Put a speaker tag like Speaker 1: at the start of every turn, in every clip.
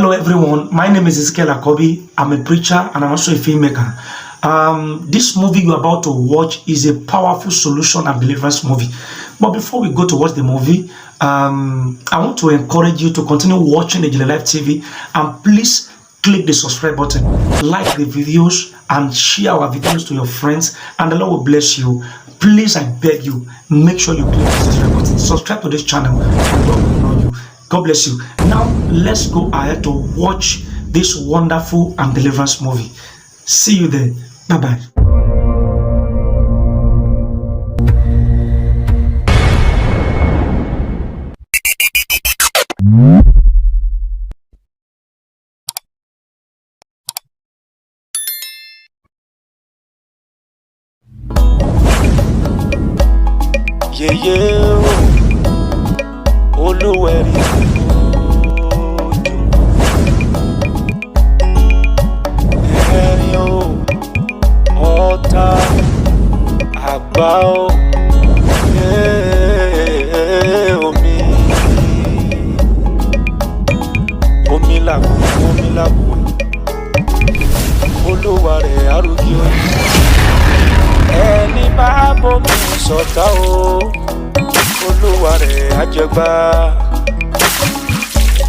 Speaker 1: Hello everyone, my name is Ezekiel Akobi. I'm a preacher and I'm also a filmmaker. This movie you're about to watch is a powerful solution and deliverance movie. But before we go to watch the movie, I want to encourage you to continue watching the Ijinle Life TV, and please click the subscribe button, like the videos, and share our videos to your friends, and the Lord will bless you. Please, I beg you, make sure you click the subscribe button, subscribe to this channel, and God will know you. God bless you. Now, let's go ahead to watch this wonderful and deliverance movie. See you there. Bye bye.
Speaker 2: Yèyé o, olúwẹ̀rí òjò, ẹ̀rín o, ọ̀tá àgbà o, ee, omi omi làbò, omi làbò, olúwa rẹ̀ arúgbó oyin, ẹni bá bomi sọ̀tá o, olúwa rẹ̀ àjẹgbá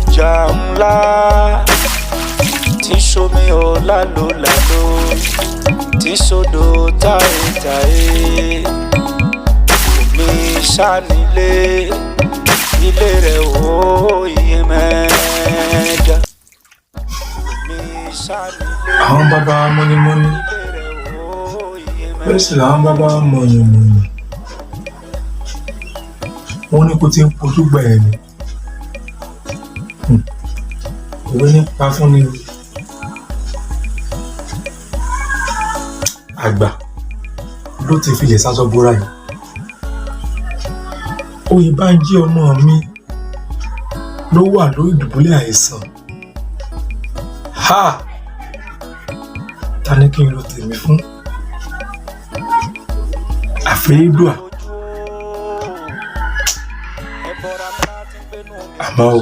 Speaker 2: ìjà ńlá tí sómi ò lálò lálò, tí sódò táyétáyé, omi sánilé ilé rẹ̀ ó iye mẹ́ja, omi sánilé
Speaker 3: Àwọn bàbá wa mọ́nímọ́ní,
Speaker 2: ilé rẹ̀ ó iye
Speaker 3: bẹ́ẹ̀ sì
Speaker 2: mẹ́ja.
Speaker 3: làwọn bàbá wa mọ̀yànmọ̀yàn. Wọ́n ní kó tí ń pojú gbà ẹ̀ ni. Òwe nípa fún ni àgbà ló ti filẹ̀ sásọ bóra yìí. Oyèbánjí ọmọ mi ló wà lórí ìdùbúlẹ̀ àìsàn. Ha! Ta ni kí n lo tèmi fún? Àfẹ́yédùà. Àmọ́ o,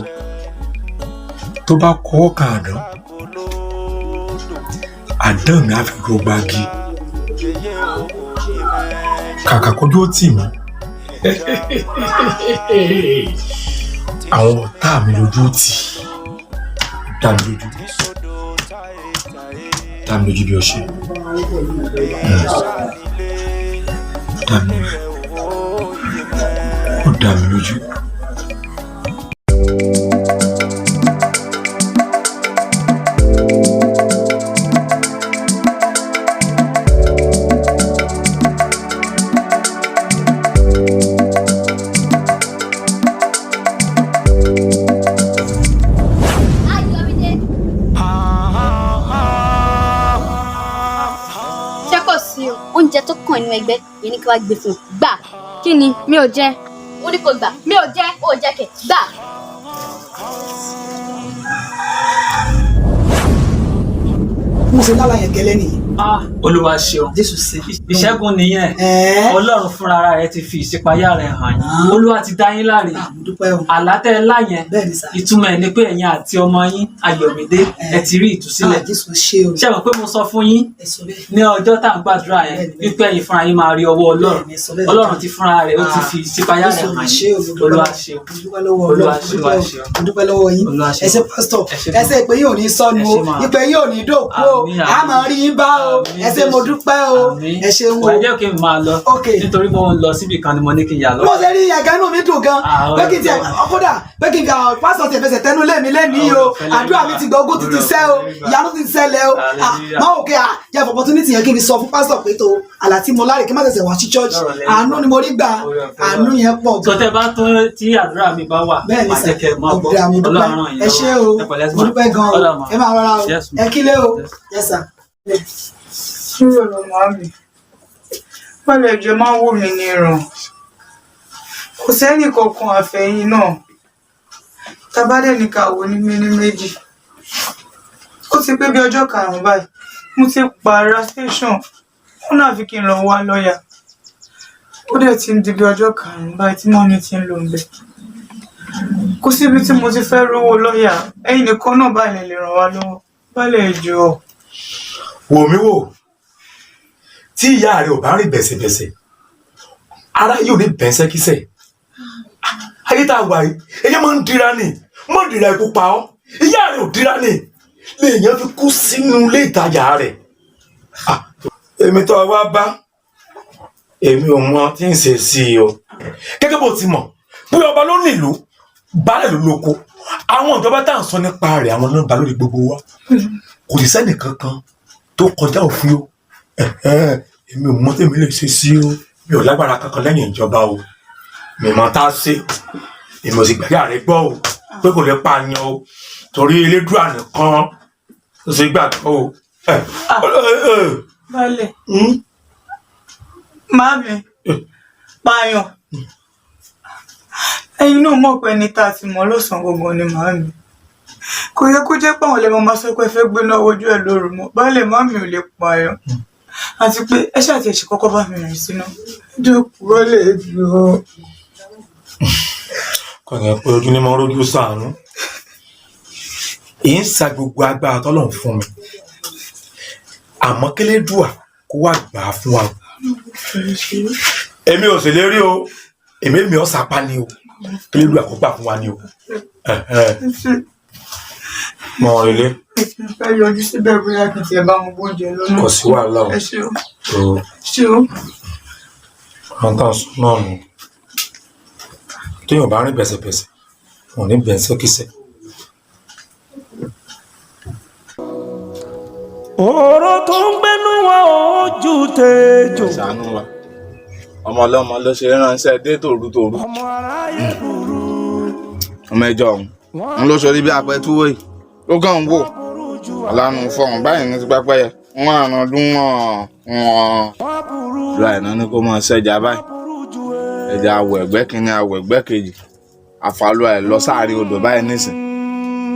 Speaker 3: tó bá kọ́wọ́ kan àdán, àdán mi á fi rọgbà gi. Kàkà kójú ó tì mí. Àwọn ọ̀tá mi lójú ó tì. Dá mi lójú. Dá mi lójú bí ọṣẹ. Dá mi lójú. Ó dá mi lójú.
Speaker 4: Ayọ̀mídé. Ṣé kò sí o? Oúnjẹ tó kàn nínú ẹgbẹ́ yẹn ní kí wàá gbé fún un. Gbà.
Speaker 5: Kí ni? Mi ò jẹ.
Speaker 4: Ó ní kò gbà.
Speaker 5: Mi ò jẹ.
Speaker 4: Ó jẹ kẹ̀. Gbà.
Speaker 6: Mo ṣe lálàyé gẹ́lẹ́ nìyí.
Speaker 7: Ah, Olúwa ṣeun.
Speaker 6: Jésù ṣe.
Speaker 7: Ìṣẹ́gun nìyẹn.
Speaker 6: Ẹ̀ẹ́.
Speaker 7: Ọlọ́run fúnra ara rẹ̀ ti fi ìṣípayá rẹ̀ hàn yín. Olúwa ti dá yín láre.
Speaker 6: Ah, mo dúpẹ́ o.
Speaker 7: Àlá tẹ́ ẹ lá yẹn,
Speaker 6: Bẹ́ẹ̀ ni sà.
Speaker 7: ìtumọ̀ ẹ̀ ni pé ẹ̀yin àti ọmọ yín Ayọ̀mídé ẹ ti rí ìtúsílẹ̀.
Speaker 6: Ah, Jésù ṣe o.
Speaker 7: Ṣé ẹ mọ̀ pé mo sọ fún yín
Speaker 6: Ẹ sọ bẹ́ẹ̀.
Speaker 7: ní ọjọ́ tá à ń gbàdúrà yẹn
Speaker 6: Bẹ́ẹ̀ ni.
Speaker 7: wípé ẹ̀yin fúnra yín máa rí ọwọ́ Ọlọ́run.
Speaker 6: Bẹ́ẹ̀ ni, ẹ sọ bẹ́ẹ̀.
Speaker 7: Ọlọ́run ti fúnra rẹ̀ ó ti
Speaker 6: Ah,
Speaker 7: fi ìṣípayá rẹ̀
Speaker 6: Jésù
Speaker 7: hàn
Speaker 6: ṣe
Speaker 7: yín.
Speaker 6: o. Mo dúpẹ́
Speaker 7: Olúwa
Speaker 6: lọ́wọ́-
Speaker 7: ṣeun.
Speaker 6: mo dúpẹ́ lọ́wọ́
Speaker 7: Olúwa
Speaker 6: Ọlọ́run.
Speaker 7: ṣe, Olúwa ṣeun.
Speaker 6: Mo dúpẹ́ lọ́wọ́ yín.
Speaker 7: Olúwa ṣeun.
Speaker 6: Ẹ ṣé pásítọ̀.
Speaker 7: Ẹ ṣé
Speaker 6: Ẹ ṣé ìpè yín ò ní sọnù
Speaker 7: Ẹ
Speaker 6: o.
Speaker 7: ṣé mà.
Speaker 6: Ìpè yín ò ní dòkú o.
Speaker 7: Àmín,
Speaker 6: A
Speaker 7: àmín.
Speaker 6: máa rí yín bá o.
Speaker 7: Àmín,
Speaker 6: Ẹ ṣé mo
Speaker 7: Jésù.
Speaker 6: dúpẹ́ o.
Speaker 7: Àmín.
Speaker 6: Ẹ ṣeun o.
Speaker 7: Wà á jẹ́ kí n máa lọ.
Speaker 6: Ok.
Speaker 7: Nítorí mo ń lọ síbì kan ni mo ní kí n yà lọ.
Speaker 6: Mo ṣe rí ẹ̀gá inú mi dùn gan.
Speaker 7: Ah,
Speaker 6: Pé kí n tiẹ̀
Speaker 7: ọ̀rẹ́
Speaker 6: kódà pé kí n fi àwọn pásítọ̀ tiẹ̀ fẹsẹ̀ tẹnu lé mi lẹ́nìí o.
Speaker 7: Ọ̀rẹ́ ọ̀fẹ́
Speaker 6: Àdúrà mi ti gbọ́, ogún ti ti sẹ́ o.
Speaker 7: Ọ̀rẹ́ ọ̀fẹ́
Speaker 6: Ìyanu ti ṣẹlẹ̀ o. Ah,
Speaker 7: Hallelujah.
Speaker 6: máa wò pé ah, jẹ́ opportunity yẹn kí n fi sọ fún pásítọ̀ pé tó àlá tí mo láre kí n má ṣẹ̀ṣẹ̀ wá sí church.
Speaker 7: Lọ́rọ̀ lẹ́yìn.
Speaker 6: Àánú ni mo rí gbà.
Speaker 7: Ọ̀rẹ́ ọ̀fẹ́
Speaker 6: Àánú
Speaker 7: lọ́rọ̀.
Speaker 6: yẹn pọ̀
Speaker 7: Tó
Speaker 6: gan.
Speaker 7: tẹ́ bá tó tí àdúrà mi bá wà,
Speaker 6: Bẹ́ẹ̀ ni
Speaker 7: màá
Speaker 6: sà.
Speaker 7: jẹ́ kẹ́ ẹ máa gbọ́.
Speaker 6: Ọ̀dà mo dúpẹ́.
Speaker 7: Ọlọ́run ràn yín
Speaker 6: Ẹ ṣé o.
Speaker 7: lọ́wọ́. Ẹ pẹ̀lẹ́ sí
Speaker 6: Mo
Speaker 7: ma.
Speaker 6: dúpẹ́ gan o.
Speaker 7: Ọlọ́run ma.
Speaker 6: Ẹ máa rọra o.
Speaker 7: Yes, ma.
Speaker 6: Ẹ kílé o.
Speaker 7: Yes.
Speaker 6: Yes sir.
Speaker 8: Kúrò lọ màámi. Pẹ̀lú ẹ̀jẹ̀ máa ń wò mí ní ìràn. Kò sẹ́nì kankan àfẹ̀yìn náà. Tabadẹ̀ ní ká wò ní méní méjì. Ó ti pé bí ọjọ́ karùn-ún báyìí. Mo ti pààrà station. Wọ́n náà fi kí n lọ wá lọ́ọ̀yà. Ó dẹ̀ ti ń di bí ọjọ́ karùn-ún báyìí tí mọ́mí ti ń lò ń bẹ̀. Kò síbi tí mo ti fẹ́ rówó lọ́ọ̀yà, ẹ̀yin nìkan náà báyìí lè ràn wá lọ́wọ́. Baálẹ̀, ẹ jọ̀ọ́.
Speaker 3: Wò mí wò, tí ìyá rẹ ò bá rìn bẹ̀sẹ̀bẹ̀sẹ̀, ara yóò ní bẹ̀sẹ̀kísẹ̀. Ayé tá a wà yìí, èyí máa ń dira ni, mọ́ dira ikú pa ọ́. Ìyá rẹ ò dira ni lèèyàn fi kú sínú ilé ìtajà rẹ̀. Ah, èmi tó wá bá, èmi ò mọ tí ń ṣe sí i o. Gẹ́gẹ́ bó ti mọ̀ bí ọba ló nílùú, baálẹ̀ ló lóko, àwọn ìjọba tá à ń sọ nípa rẹ̀, àwọn ló ń ba lórí gbogbo wa. Kò sì sẹ́nì kankan tó kọjá òfin o. Ẹ̀hẹ́n, èmi ò mọ tèmi lè ṣe sí o. Mi ò lágbára kankan lẹ́yìn ìjọba o. Mi mọ tá a ṣe, èmi ò sì gbàgbé ààrẹ gbọ́ o pé kò lè pààyàn o, torí Elédùà nìkan ló ṣe gbàgbọ́ o. Ẹ, ẹ, ẹ,
Speaker 8: Baálẹ̀,
Speaker 3: hmm?
Speaker 8: màámi, pààyàn. Ẹ̀yin náà mọ̀ pé ẹni tá a ti mọ̀ lọ́sàn-án gangan ni màámi. Kò yẹ kó jẹ́ pé àwọn lẹ́mọ̀ máa sọ pé ẹ fẹ́ gbéná wojú ẹ̀ lóru mọ́. Baálẹ̀, màámi ò lè pààyàn. Àti pé ẹ ṣáà ti ẹ̀ṣẹ̀ kọ́kọ́ bá mi rìn sínú. Jókòó, baálẹ̀, ẹ jọ̀ọ́.
Speaker 3: Kò yẹ pé ojú ni mo rójú sàánú. Èyí ń sa gbogbo agbára tọ́lọ́run fún mi, àmọ́ kélédùà kó wá gbà á fún wa o. Èmi ò sì lè rí o, èmi ò sapá ni o, kélédùà kó gbà fún wa ni o. Ẹ̀hẹ́n. Mọ ilé.
Speaker 8: Ẹ yọjú síbẹ̀ bóyá kì í tiẹ̀ bá wọn bóúnjẹ lọ́nà.
Speaker 3: Kò sí wàhálà o.
Speaker 8: Ẹ ṣé o.
Speaker 3: O.
Speaker 8: Ṣé o.
Speaker 3: Àwọn tá à ń sọ náà nù, téèyàn bá rìn bẹ̀sẹ̀bẹ̀sẹ̀, wọn ò ní bẹ̀sẹ̀kísẹ̀.
Speaker 2: Ọ̀rọ̀ tó ń gbénú wa ó ju tejò.
Speaker 5: Ṣàánú wa, ọmọ ọlọ́mọ ló ṣe ránṣẹ́ dé tòru tòru.
Speaker 2: Ọmọ aráyé burú.
Speaker 5: Ọmọ ẹjọ ọ̀hún ń ló sọrí bí apẹtúwò yìí ló kàn ń wò ọ̀lànà fọ̀hún báyìí ní ti pẹ́pẹ́yẹ wọn àrùn ọdún wọn wọn
Speaker 2: Wọ́n burú.
Speaker 5: lu àìná ní kó máa ṣẹja báyìí.
Speaker 2: Burú ju
Speaker 5: Ẹja àwọ̀ ẹ̀gbẹ́ kínní, àwọ̀ ẹ̀gbẹ́ kejì, àfàlù àì lọ sáàrin odò báyìí nísìn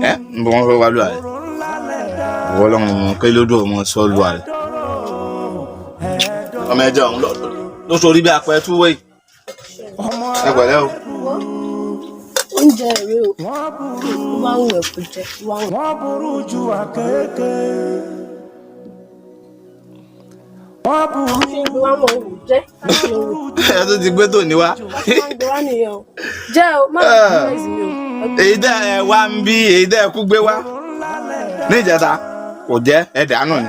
Speaker 5: ẹ ń bọ wọn fẹ́ wá lù àì ìwọ lọ́wọ́ wọn kí lódò ọmọ sọ lù àì. Ọmọ ẹja ọ̀hún ló sọrí bí apẹtúwò yìí. Ẹ pẹ̀lẹ́ o.
Speaker 4: Oúnjẹ rèé o, ó máa ń wù ẹ́ kó jẹ, ó máa ń wù.
Speaker 2: Wọ́n burú ju àkékè. Wọ́n burú.
Speaker 4: Ṣé ibi wa mọ̀ wò jẹ́ láti lọ wò?
Speaker 5: Ẹ tún ti gbé tòní wá.
Speaker 4: Wọ́n ti máa ń gbé wá nìyẹn o. Jẹ́ o, má lọ sí ẹ̀sìn mi o.
Speaker 5: Èyí tẹ ẹ wá ń bí, èyí tẹ ẹ kú gbé wá níjẹta kò jẹ ẹ dànù ni.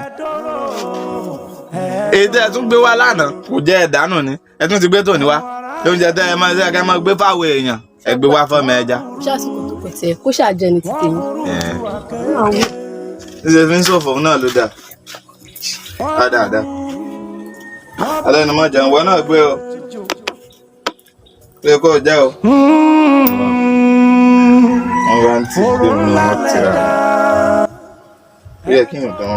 Speaker 5: Èyí tẹ ẹ tún gbé wá lánàá kò jẹ ẹ dànù ni. Ẹ tún ti gbé tòní wá. Oúnjẹ tẹ ẹ máa ṣe kẹ máa gbé fáwọn èèyàn, ẹ gbé wá fọmọ ẹja.
Speaker 4: Ṣé àsìkò tó pẹ̀ tiẹ̀ kó ṣàjẹ́ ni ti tèmi?
Speaker 5: Ẹ
Speaker 4: Ó máa wù.
Speaker 5: ṣe fi ń ṣòfò náà ló dà dáadáa. Alẹ́ ni mo jẹun, ìwọ náà gbé o, pé kó o jẹ́ o. Wọ́n wá ń tì í gbé mi ní wọ́n tira ó yẹ kí nǹkan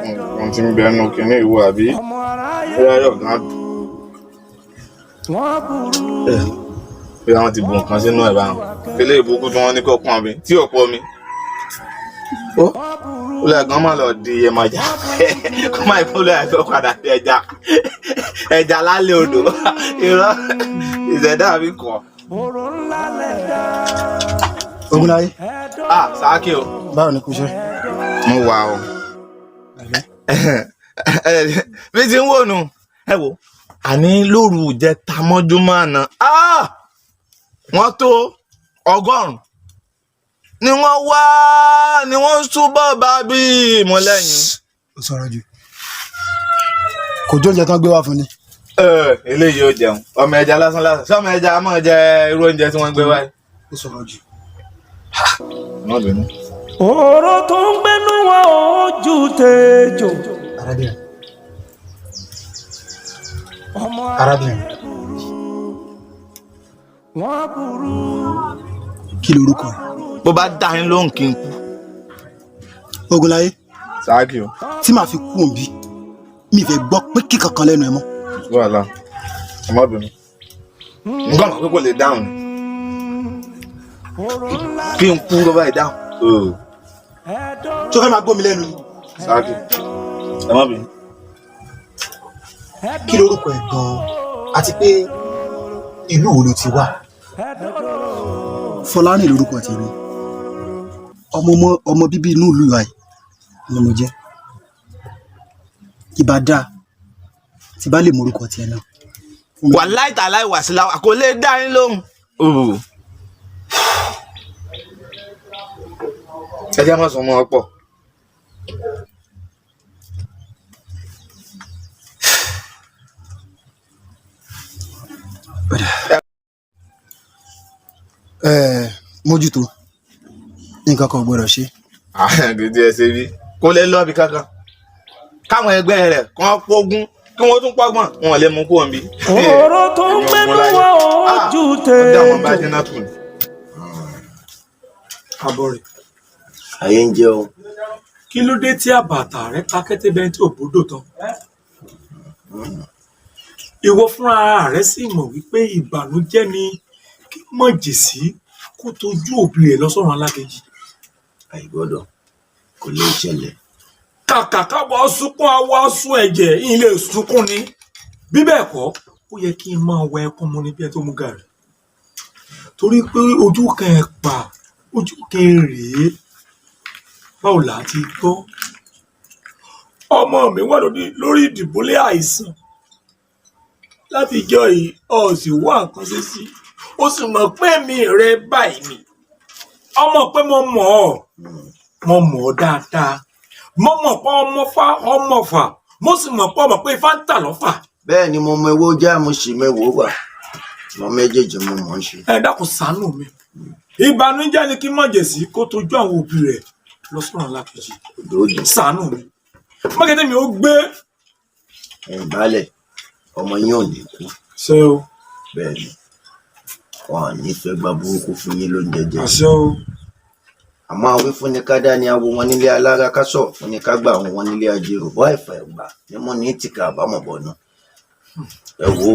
Speaker 5: nǹkan ti ń bẹnu kínní ìwọ àbí bóyá yọ̀ gan bóyá wọ́n ti bu nǹkan sínú ẹ̀ báwọn ilé ìbùkún tí wọ́n ní kó pọ́n mi tí ò pọ́n mi ó ó lè gan má lọ di ẹmọjà kó má ìfúnlẹ̀ àìfẹ́ padà di ẹja ẹja lálẹ́ odò. Irọ́, ìṣẹ̀dá mi kọ̀.
Speaker 6: Ogunláyé.
Speaker 5: Ah, sáàkì o.
Speaker 6: Báwo ni kò ṣe?
Speaker 5: Mo wà o. Bí ti ń wò nù ẹ wò, àní lóru ìjẹta mọ́júmọ́ àná, ah! Wọ́n tó 100 ni wọ́n wá ni wọ́n ń súbọ̀ bá bí ìmọ̀lẹ́yìn.
Speaker 6: Ó sọ̀rọ̀ jù. Kò jó oúnjẹ tán gbé wá fún ni.
Speaker 5: Eléyìí ó jẹun ọmọ ẹja lásán lásán sọmọ ẹja máa jẹ irú oúnjẹ tí wọ́n gbé wáyé.
Speaker 6: Ó sọ̀rọ̀ jù.
Speaker 5: Má bínú.
Speaker 2: Ọ̀rọ̀ tó ń gbénú wa ó ju tejò.
Speaker 6: Arábìnrin. Arábìnrin.
Speaker 2: Wọ́n burú.
Speaker 6: Kí lorúkọ ẹ?
Speaker 5: Bó bá dá yín lóhùn kí n kú.
Speaker 6: Ogunláyé.
Speaker 5: Sáàkì o.
Speaker 6: Tí màá fi kú òǹbí, mi fẹ́ gbọ́ pé kí kankan lẹ́nu ẹ mọ́.
Speaker 5: Wàhálà, ẹ má bínú. Nǹkan mọ̀ pé kò lè dáhùn ni. Kí n kú ló bá yìí dáhùn.
Speaker 6: Tó fẹ́ máa gbómi lẹ́nu ni.
Speaker 5: Sáàkì, ẹ má bínú.
Speaker 6: Kí lorúkọ ẹ gan-an àti pé ìlú wo ló ti wá? Fọlárìn lórúkọ tèmi, ọmọ ọmọ bíbí inú ìlú wa yìí ni mo jẹ́. Ìbá dáa tí bá lè mọ orúkọ tiẹ̀ náà.
Speaker 5: Wàláì tàláì wàsílà kò lè dá yín lóhùn. Ẹ jẹ́ má sọ mọ́ ọ pọ̀.
Speaker 6: Ẹ mójútó, nǹkan kan ò gbọ́dọ̀ ṣe.
Speaker 5: Gidi ẹ ṣe bí kò lè lọ bí kankan káwọn ẹgbẹ́ rẹ̀ kàn pógún kí wọ́n tún pọ́gbọ̀n wọn lè mú kó ń bí.
Speaker 1: Ọ̀rọ̀ tó ń gbẹ́nu wá ojú
Speaker 5: Ọ̀dà wọn bá
Speaker 1: tètò.
Speaker 5: jẹ́ náà tù ní.
Speaker 1: Àbọ̀ rẹ̀.
Speaker 9: Ayé ń jẹ́ o.
Speaker 1: Kí ló dé tí àbàtà rẹ ta kété bẹ́ẹ̀ tí ò bódò tán? Ìwọ fúnra rẹ sì mọ̀ wípé ìbànújẹ́ ni kí mọ̀jèsí kó tojú òbí rẹ̀ lọ sọ́run alákejì.
Speaker 9: Àìgbọ́dọ̀ kò lè ṣẹlẹ̀.
Speaker 1: Kàkà káwọ́ sunkún awọ́ sun ẹ̀jẹ̀ ilé sunkún ni. Bí bẹ́ẹ̀ kọ́, ó yẹ kí n máa wẹ ẹkún mu ní bí ẹ tó mú gàrí. Torí pé ojú kan ẹ̀ pa, ojú kan ẹ̀ rèé. Báwo là á ti gbọ́? Ọmọ mi wà lórí ìdìbòlé àìsàn. Láti jọ yìí, ọ sì wá nǹkan ṣe sí. Ó sì mọ̀ pé mi rẹ báyìí ni. Ọmọ pé mo mọ̀ ọ́. Mo mọ̀ ọ́ dáadáa. Mo mọ̀ pé ọmọ fá ọmọ fà. Mo sì mọ̀ pé ọmọ pé ifá ń tà lọ́fà.
Speaker 9: Bẹ́ẹ̀ ni mo mọ ewó já, mo sì mẹ́wòó wà, mo méjèèjì mo mọ̀ ń ṣe.
Speaker 1: Ẹ dákun, ṣàánú mi. Ìbànújẹ́ ni kí mọ̀jẹ̀sí kó tójú àwọn òbí rẹ̀ lọ sọ́run alákejì.
Speaker 9: Òdòdó.
Speaker 1: Ṣàánú mi. Mọ́kẹ́tẹ́ mi ó gbé.
Speaker 9: Ẹ̀yin baálẹ̀, ọmọ yín ò ní kú.
Speaker 1: Ṣé o.
Speaker 9: Bẹ́ẹ̀ ni, wọn ò ní fẹ́ gba burúkú fún yín lóúnjẹ jẹ.
Speaker 1: Àṣẹ o.
Speaker 9: Àmọ́ àwí fún ni ká dá ní awo wọn nílé alára, ká sọ̀rọ̀ fún ni ká gbà àwọn wọn nílé ajérò bọ́ àìfà ẹ̀gbà ní mú ní tìka àbámọ̀ bọ̀nà. Ẹ wo,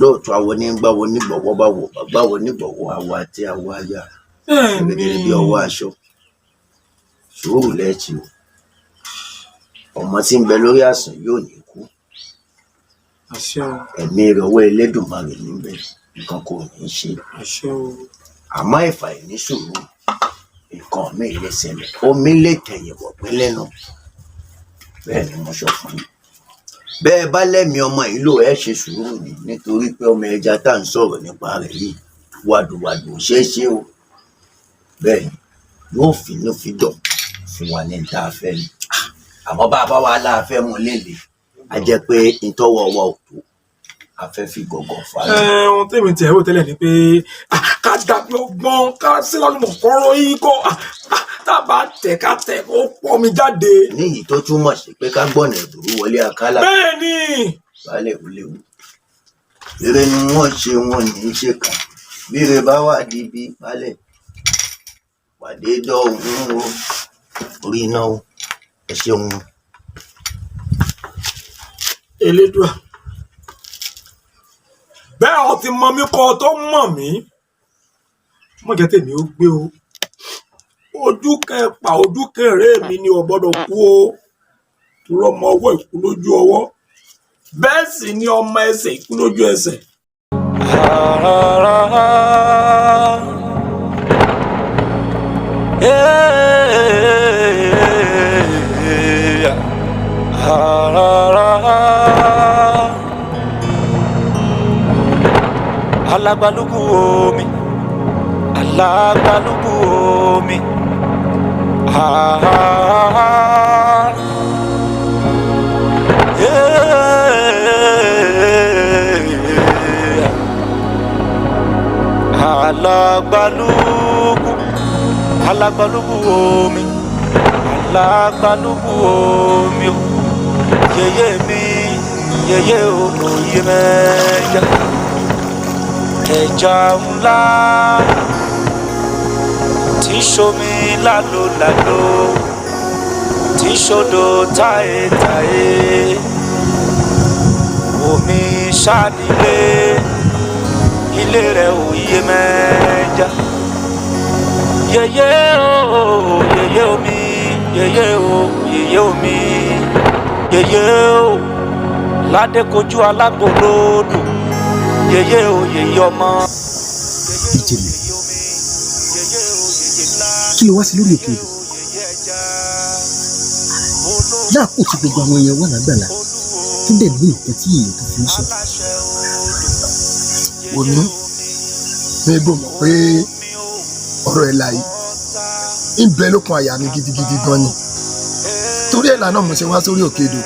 Speaker 9: lóòótọ́ awo ní gbáwo nígbọ̀wọ́ bá wò bá gbáwo nígbọ̀wọ́ awo àti awo aya gẹ́gẹ́ bí ọwọ́ aṣọ. Sùúrù lẹ́ẹ̀tì o, ọmọ tí ń bẹ lórí àsàn yóò ní kú.
Speaker 1: Àṣẹ o.
Speaker 9: Ẹ̀mí rẹ̀ ọwọ́ Elédùmarè níbẹ̀, nǹkan kò ní í ṣe.
Speaker 1: Àṣẹ o.
Speaker 9: Àmọ́ ìfà ìní sùúrù, nǹkan mi lè ṣẹlẹ̀, omi lè tẹ̀yìn wọ̀ pín lẹ́nu. Bẹ́ẹ̀ ni mo sọ fún yín, bẹ́ẹ̀ bá lẹ́mìí ọmọ yìí lò, ẹ́ ṣe sùúrù ni, nítorí pé ọmọ ẹja tá à ń sọ̀rọ̀ nípa rẹ̀ yìí, wàdùwàdù ò ṣeé ṣe o. Bẹ́ẹ̀ ni yóò finú fídọ̀ fún wa ní tá a fẹ́ ni. Àmọ́ bá a bá wa láàfẹ́ mu lélẹ̀, a jẹ́ pé ntọ́wọ́ wa ò tó, a fẹ́ fi gọ̀gọ̀ fà á.
Speaker 1: Ẹ ohun tèmi tiẹ̀ rò tẹ́lẹ̀ ni pé ká dàbí ọgbọ́n ká sí lálùmọ̀ kọ́rọ́ yìí kọ́ tá a bá tẹ̀ ká tẹ̀ kó pọ̀ mi jáde.
Speaker 9: Níyì tó túmọ̀ sí pé ká gbọ̀nà ìbúrú wọlé akálà.
Speaker 1: Bẹ́ẹ̀ ni.
Speaker 9: Baálé ò léwu, eré ni wọ́n ṣe, wọn ní í ṣe kà bíire bá wà níbi baálẹ̀ pàdé dọ̀hún o, orí iná o, ẹ ṣeun.
Speaker 1: Elédùà, bẹ́ẹ̀ ọ ti mọ mí kọ́ ọ tó mọ̀ mí, mọ̀jẹ̀ tèmi ó gbé o. Ojú kẹpà ojú kẹrẹ mi ni ò gbọ́dọ̀ kú o, torí ọmọ ọwọ́ ìkú lójú ọwọ́, bẹ́ẹ̀ sì ni ọmọ ẹsẹ̀ ìkú lójú ẹsẹ̀.
Speaker 2: Alágbálúgbú omi, alágbálúgbú omi. Ah, ah, ah. Yeah. Alágbálúgbú, alágbálúgbú omi, alágbálúgbú omi o. Yèyé mi, yèyé o, òye mẹ́ja, ẹja ńlá tí ń ṣomi lálóláló, tí ń ṣodò táyétáyé, omi ṣánílé ilé rẹ̀ òye mẹ́ja. Yèyé o, yèyé omi, yèyé o, yèyé omi, yèyé o, ládé kojú alágbòlódò, yèyé o, yèyé ọmọ.
Speaker 6: Ìjìnlẹ̀. Kí ló wá sí lórí òkè odò láàpò tí gbogbo àwọn èèyàn wà lágbàlá tó dẹ̀ ní nǹkan tí èèyàn tó fi ń sọ.
Speaker 10: Wòmí mi bò mọ̀ pé ọ̀rọ̀ ẹ̀là yìí ń bẹ lókun àyà mi gidigidi gan ni, torí ẹ̀là náà mo ṣe wá sórí òkè odò.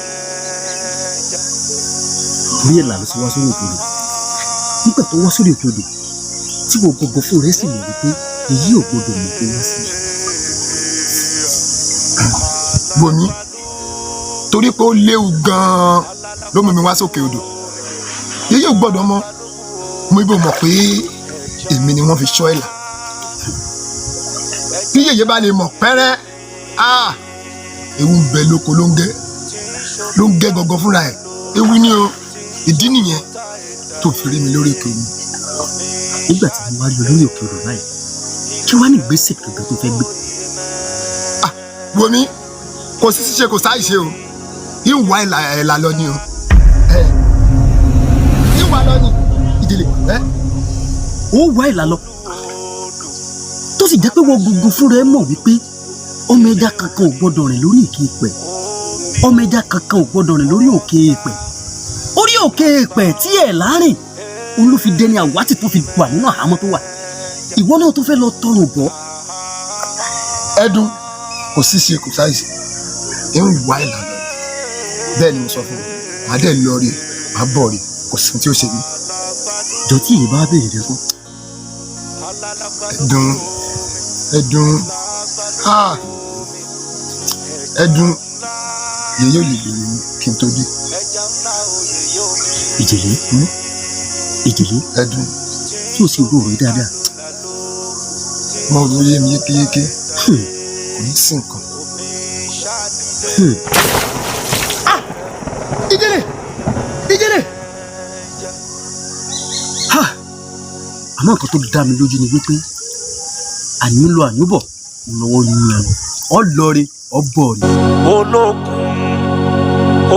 Speaker 6: Torí ẹ̀là ló ṣe wá sórí òkè odò. Nígbà tó wá sórí òkè odò tí wọ́n gbogbo fún rẹ̀ sì mọ̀ wípé èyí ò gbọdọ̀ mọ̀ pé wá sí i.
Speaker 10: Wòmí, torí pé ó léwu gan-an ló mú mi wá sókè odò. Yíyí ò gbọ́dọ̀ mọ̀. Mo ibo mọ̀ pé èmi ni wọ́n fi ṣọ́ ẹ̀là. Bí yèyé bá lè mọ̀ pẹ́rẹ́, ah, ewu ń bẹ lóko ló ń gẹ́, ló ń gẹ́ gangan fúnra ẹ̀. Ewu ni o. Ìdí nìyẹn tó fi rí mi lórí òkè omi.
Speaker 6: Nígbà tí mo wá rí ọ lórí òkè odò báyìí, kí wàá ní ìgbésẹ̀ gangan tó fẹ́ gbé?
Speaker 10: Wòmí, kò sí ṣíṣe, kò sáì ṣe o. Ìwà ẹ̀là ẹ̀là lọ ni o. Ẹ ìwà lọ ni ìdílé ẹ.
Speaker 6: Ó wá ìlà lọ, tó sì jẹ́ pé wọ́n gbogbo fúnra ẹ mọ̀ wípé ọmọ ẹja kankan ò gbọ́dọ̀ rìn lórí òkè ìpẹ́, ọmọ ẹja kankan ò gbọ́dọ̀ rìn lórí òkè ìpẹ́. Orí òkè ìpẹ́ tí ẹ̀ láàrin òun ló fi dẹni àwátì tó fi wà nínú àhámọ́ tó wà. Ìwọ náà tó fẹ́ lọ tọrùn bọ́.
Speaker 10: Ẹdun, kò sí ṣe, kò sáì ṣe, ìwà ẹ̀là lọ. Bẹ́ẹ̀ ni mo sọ fún ọ. Màá dẹ̀ lọ rí, màá bọ̀ rí, kò sí ohun tí ó ṣe mí.
Speaker 6: Jọ, tí èyí bá béèrè rẹ kọ́.
Speaker 10: Ẹdun, ẹdun, ah, ẹdun, yèyé ò lè béèrè mi kí n tó dé.
Speaker 6: Ìjìnlẹ̀, ìjìnlẹ̀.
Speaker 10: Ẹdun.
Speaker 6: Tí o sì rò rẹ dáadáa.
Speaker 10: Mo rò yé mi yékéyéké, kò ní sí nǹkan.
Speaker 6: Ìjìnlẹ̀, ìjìnlẹ̀. Ha, àmọ́ nǹkan tó dá mi lójú ni wípé àyùn lọ àyùn bọ̀ lọ́wọ́ yún ẹnu ọlọ́ọ̀rẹ́ ọbọ̀ọ̀rẹ́.
Speaker 2: Olókun,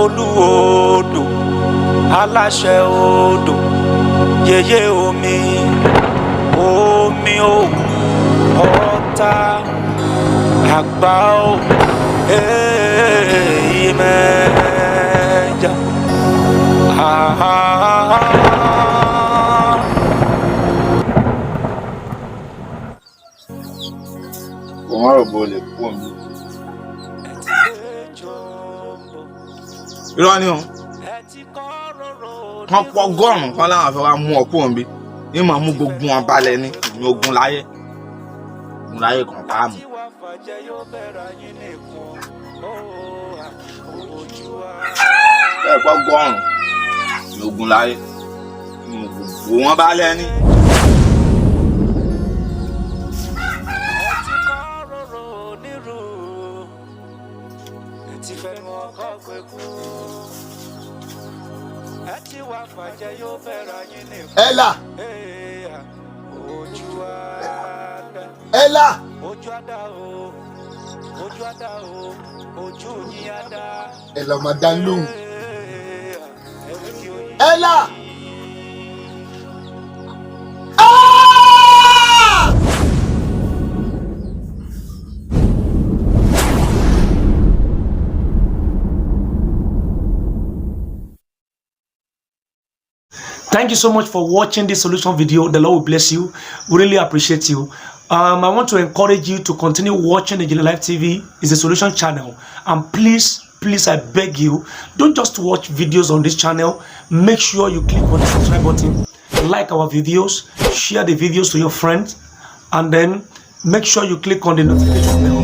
Speaker 2: olúodò, aláṣẹ odò, yèyé omi, omi o, ọ̀tá àgbà o, èèmẹ̀jà. Ah, ah, ah.
Speaker 5: Kò má rò bó lè kú omi. Irọ́ ni o. Wọ́n pọ̀ ọgọ́rùn-ún kan láwọn fẹ́ wá mú ọ kú òǹbí ní màá mú gbogbo wọn balẹ̀ ní ìní ogun láyé, ogun láyé kan tá a mú. Bẹ́ẹ̀ pọ̀ ọgọ́rùn-ún ní ogun láyé ní mú gbogbo wọn balẹ̀ ní.
Speaker 10: Ẹ̀là, ẹ̀là. Ẹ̀là ọmọ dá lóhùn. Ẹ̀là. Ah!
Speaker 1: Thank you so much for watching this solution video. The Lord will bless you. We really appreciate you. I want to encourage you to continue watching the Ijinle Life TV. It's a solution channel. And please, please, I beg you, don't just watch videos on this channel. Make sure you click on the subscribe button, like our videos, share the videos to your friends, and then make sure you click on the notification bell.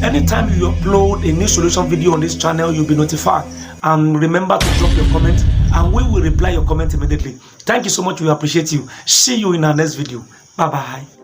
Speaker 1: Anytime you upload a new solution video on this channel, you'll be notified. And remember to drop your comment, and we will reply your comment immediately. Thank you so much. We appreciate you. See you in our next video. Bye bye.